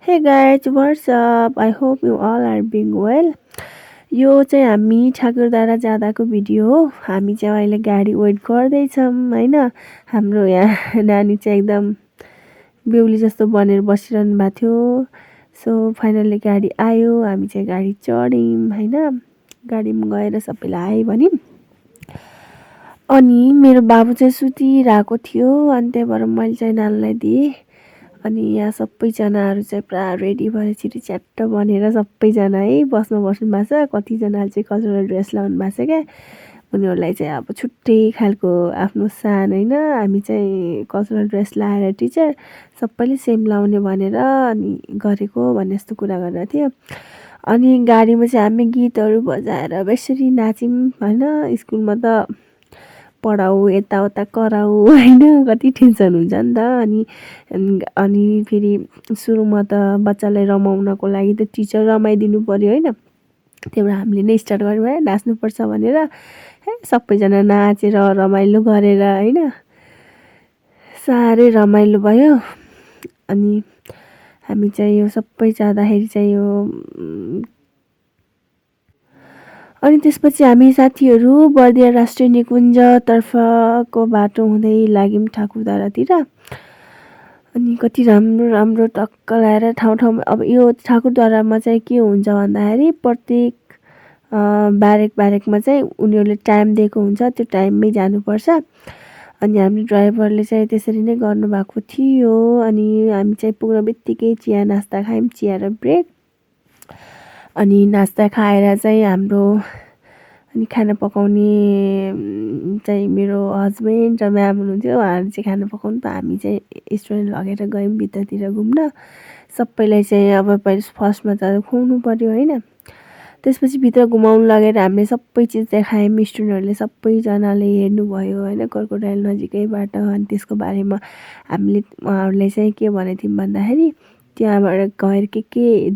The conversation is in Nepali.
Hey guys, what's up? I hope you all are being well. यो चाहिँ हामी ठाकुरद्वारा जाँदाको भिडियो हो। हामी चाहिँ अहिले गाडी वेट गर्दैछौँ हैन। हाम्रो यहाँ नानी चाहिँ एकदम बेहुली जस्तो बनेर बसिरहनु भएको थियो। सो फाइनली गाडी आयो, हामी चाहिँ गाडी चढ्यौँ हैन। गाडीमा गएर सबैलाई हाई भन्यौँ। अनि मेरो बाबु चाहिँ सुतिरहेको थियो, अनि त्यही भएर मैले चाहिँ नानीलाई दिएँ। अनि यहाँ सबैजनाहरू चाहिँ पुरा रेडी भएर छिटो च्याट्ट बनेर सबैजना है बस्नु भएको छ। कतिजनाले चाहिँ कल्चरल ड्रेस लाउनु भएको छ क्या। उनीहरूलाई चाहिँ अब छुट्टै खालको आफ्नो सान होइन। हामी चाहिँ कल्चरल ड्रेस लाएर टिचर सबैले सेम लाउने भनेर अनि गरेको भन्ने जस्तो कुरा गरेको थियो। अनि गाडीमा चाहिँ हामी गीतहरू बजाएर बेसरी नाच्यौँ होइन। स्कुलमा त पढाऊ यताउता कराऊ होइन, कति टेन्सन हुन्छ नि त। अनि फेरि सुरुमा त बच्चालाई रमाउनको लागि त टिचर रमाइदिनु पर्यो होइन। त्यही भएर हामीले नै स्टार्ट गऱ्यौँ है नाच्नुपर्छ भनेर। सबैजना नाचेर रमाइलो गरेर होइन, साह्रै रमाइलो भयो। अनि हामी चाहिँ यो सबै जाँदाखेरि चाहिँ यो अनि त्यसपछि हामी साथीहरू बर्दिया राष्ट्रिय निकुञ्जतर्फको बाटो हुँदै लाग्यौँ ठाकुरद्वारातिर। अनि कति राम्रो राम्रो टक्क लगाएर ठाउँमा अब यो ठाकुरद्वारामा चाहिँ के हुन्छ भन्दाखेरि प्रत्येक ब्यारेकमा चाहिँ उनीहरूले टाइम दिएको हुन्छ, त्यो टाइममै जानुपर्छ। अनि हाम्रो ड्राइभरले चाहिँ त्यसरी नै गर्नुभएको थियो। अनि हामी चाहिँ पुग्न बित्तिकै चिया नास्ता खायौँ, चिया र ब्रेड। अनि नास्ता खाएर चाहिँ हाम्रो अनि खाना पकाउने चाहिँ मेरो हस्बेन्ड र म्याम हुनुहुन्थ्यो। उहाँहरू चाहिँ खाना पकाउनु, हामी चाहिँ रेस्टुरेन्ट लगेर गयौँ भित्रतिर घुम्न। सबैलाई चाहिँ अब पहिला फर्स्टमा त खुवाउनु पर्यो होइन। त्यसपछि भित्र घुमाउनु लगेर हामीले सबै चिज देखायौँ। स्टुडेन्टहरूले सबैजनाले हेर्नुभयो होइन क्रोकोडाइल नजिकैबाट। अनि त्यसको बारेमा हामीले उहाँहरूलाई चाहिँ के भनेको थियौँ भन्दाखेरि त्यहाँबाट गएर के